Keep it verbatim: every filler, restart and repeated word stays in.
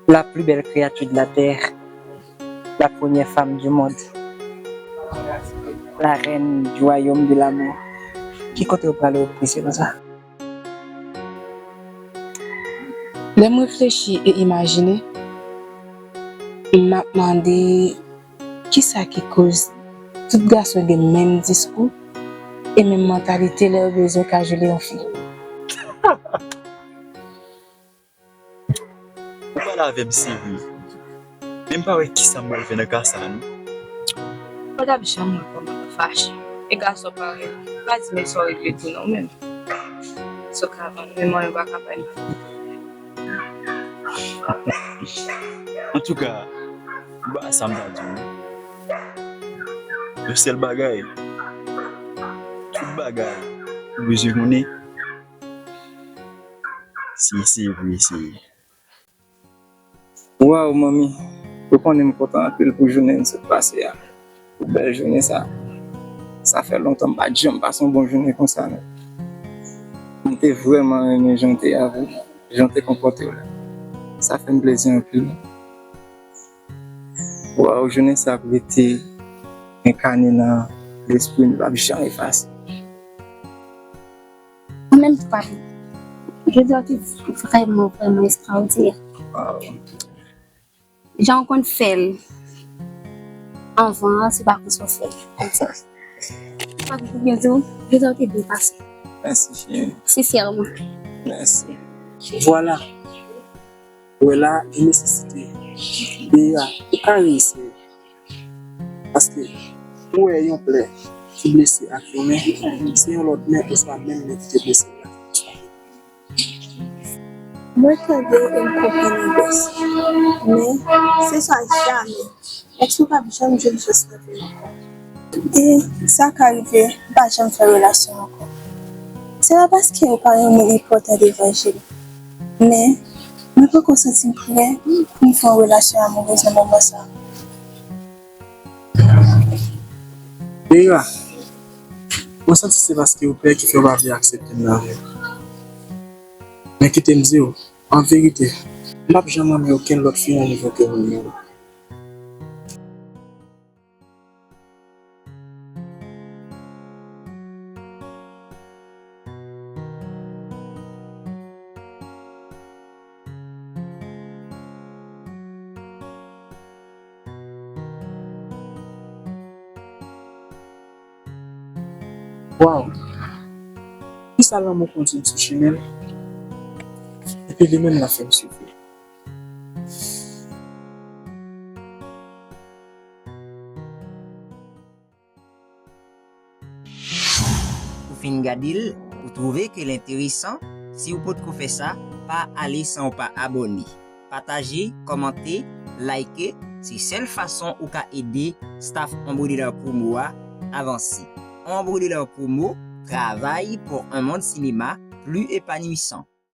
La plus belle créature de la terre, la première femme du monde, la reine du royaume de l'amour. Ki kote w prale w prese konsa? Lè m reflechi e imajine, m ap mande kisa ki koz tout gason gen menm diskou e menm mantalite lè yo bezwen kajole yon fi. Ou pale avè m serye. Men m pa wè kisa m pral fè nan ka sa a non. Ou p ap janm wè kòman m fache. E gason parèy ou pa di men sa w regle tou non menm. Sa w ka vann men mwen pa ka bay. Antouka, m pa sa m ta di w non. Yon sèl bagay, tout bagay ou bezwen konnen, se se vre se. Waw manmi, ou konnen m kontan anpil pou jounen n sot pase a, pou bèl jounen sa. Sa fè lontan m pa t janm pase yon bon jounen konsa non. M te vrèman renmen jan w te avè m, jan w te konpòte w la. Sa fè m plezi anpil. Waw, jounen sa ap rete enkane nan lespri m, l p ap janm efase. Ou menm tou papi. Jodi a w te vrèman, vrèman ekstraòdinè. Jan w konn fè l anvan an, se pa konsa w fè l. Papi, pou byen di w, jodi a w te byen pase. Mèsi cheri. Sensèman. Mèsi. Vwala. Ou wè la, gen nesesite. Deya, ou ka reyisi. Paske ou wè yon plè ki blese ak yon men, se yon lòt men oswa menm men ki te blese l la. Mwen tande e m konprann Ives. Men, se sa jamè. Èske w p ap janm jwenn chans nan vi w ankò? E sa ka rive, m pa janm fè relasyon ankò. Se pa paske ou pa yon moun enpòtan devan je m. Men, mwen poko santi m prè pou m fè yon relasyon amourez nan moman sa a. Deya, mwen santi se paske ou pè ki fè w pa vle aksepte m nan vi w. Men kite m di w, an verite, m p ap janm renmen okenn lòt fi nan nivo ke w renmen m. Waw! Kisa lanmou kondui m sou chimen l, epi li menm l ap fè m swiv li. Ou fin gade l, ou twouve ke l enteresan? Si w potko fè sa, pa ale san w pa abòne. Pataje, kòmante, like, se sèl fason ou ka ede staff On Brodè Lè Promo a avanse. On Brodè Lè Promo, travay pour un monde cinéma plus épanouissant.